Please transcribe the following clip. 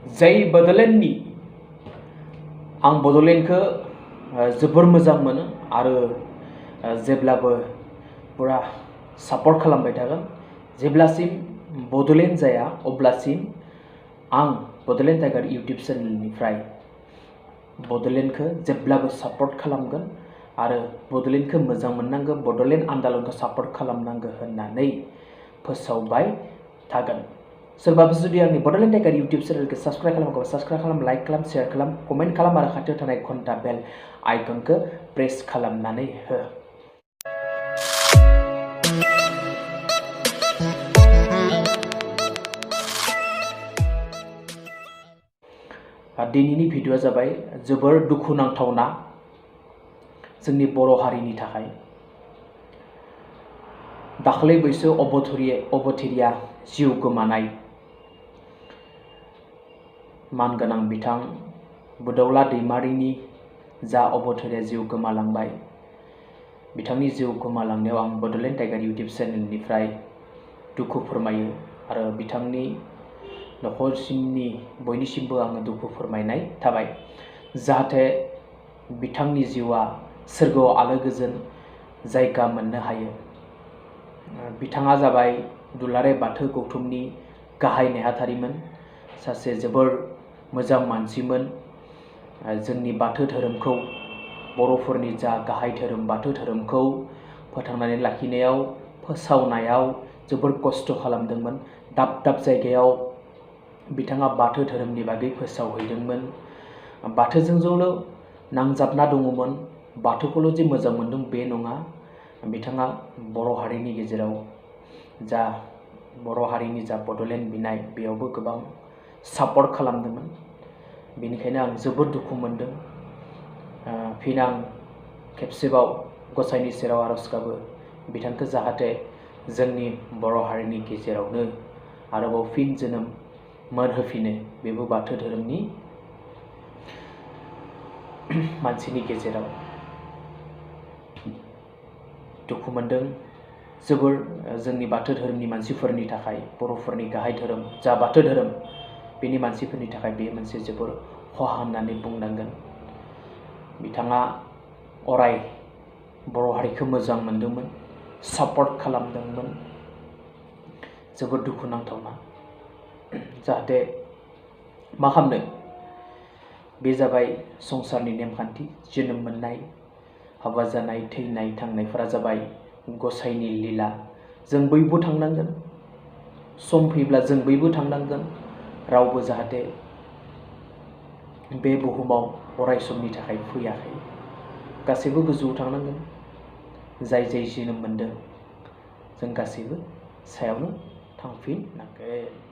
जाय बड'लेण्डनि आं बड'लेण्डखौ जोबोर मोजां मोनो आरो जेब्लाबो पुरा सापर्ट खालामबाय थागोन। जेब्लासिम बड'लेण्ड जाया अब्लासिम आं बड'लेण्ड टाइगार इउट्यूब चेनेलनिफ्राय बड'लेण्डखौ जेब्लाबो सापर्ट खालामगोन आरो बड'लेण्डखौ मोजां मोननांगौ, बड'लेण्ड आन्दालनखौ सापर्ट खालामनांगौ होननानै फोसावबाय थागोन। सोरबाबो जुदि आंनि बड'लेण्ड टाइगार इउट्यूब चेनेलखौ साबस्क्राइब खालामाखैबा साबस्क्राइब खालाम, लाइक खालाम, शेयार खालाम, कमेन्ट खालाम आरो खाथियाव थानाय घन्टा बेल आइकनखौ प्रेस खालामनानै हो। दिनैनि भिडिअ'आ जाबाय जोबोर दुखुनांथावना जोंनि बर' हारिनि थाखाय। दाख्लै बैसो अबथिरिया जिउ गोमानाय मानगोनां बिथां बुदावला दैमारिनि जा अबथिरिया जिउ गोमालांबाय, बिथांनि जिउ गोमालांनायाव आं बड'लेण्ड टाइगार इउट्यूब चेनेलनिफ्राय दुखु फोरमायो आरो बिथांनि नखरसिमनि बयनिसिमबो आङो दुखु फोरमायनाय थाबाय। जाहाथे बिथांनि जिउआ सोरगोआव आलो गोजोन जायगा मोननो हायो। बिथाङा जाबाय दुलाराय बाथौ गौथुमनि गाहाय नेहाथारिमोन, सासे जोबोर मोजां मानसिमोन। जोंनि बाथौ धोरोमखौ, बर'फोरनि जा गाहाय धोरोम बाथौ धोरोमखौ फोथांनानै लाखिनायाव, फोसावनायाव जोबोर खस्थ' खालामदोंमोन। दाब दाब जायगायाव बिथाङा बाथौ धोरोमनि बागै फोसावहैदोंमोन। बाथौजोंल' नांजाबना दङमोन, बाथौखौल' जे मोजां मोनदों बे नङा। बिथाङा बर' हारिनि गेजेराव जा बड'लेण्ड बिनाय बेयावबो गोबां सापर्ट खालामदोंमोन। बेनिखायनो आं जोबोद दुखु मोनदों। फिन आं खेबसेबाव गसाइनि सेराव आरज गाबो बिथांखौ जाहाथे जोंनि बर' हारिनि गेजेरावनो आरोबाव फिन जोनोम मोनहोफिनो। बेबो बाथौ धोरोमनि मानसिनि गेजेराव। दुखु मोनदों जोबोर जोंनि बाथौ धोरोमनि मानसिफोरनि थाखाय, बर'फोरनि गाहाय धोरोम जा बाथौ धोरोम बेनि मानसिफोरनि थाखाय बे मोनसे जोबोर खहा होननानै बुंनांगोन। बिथाङा अराय बर' हारिखौ मोजां मोनदोंमोन, सापर्ट खालामदोंमोन। जोबोर दुखुनांथावना। जाहाथे मा खालामनो, बे जाबाय संसारनि नेमखान्थि। जोनोम मोननाय, हाबा जानाय, थैनाय, थांनायफोरा जाबाय गसाइनि लीला। जों बयबो थांनांगोन, सम फैब्ला जों बयबो थांनांगोन। रावबो जाहाथे बे बुहुमाव अराय समनि थाखाय फैयाखै। गासैबो गोजौआव थांनांगोन। जाय जाय जोनोम मोनदों जों गासैबो सायावनो थांफिननांगोन।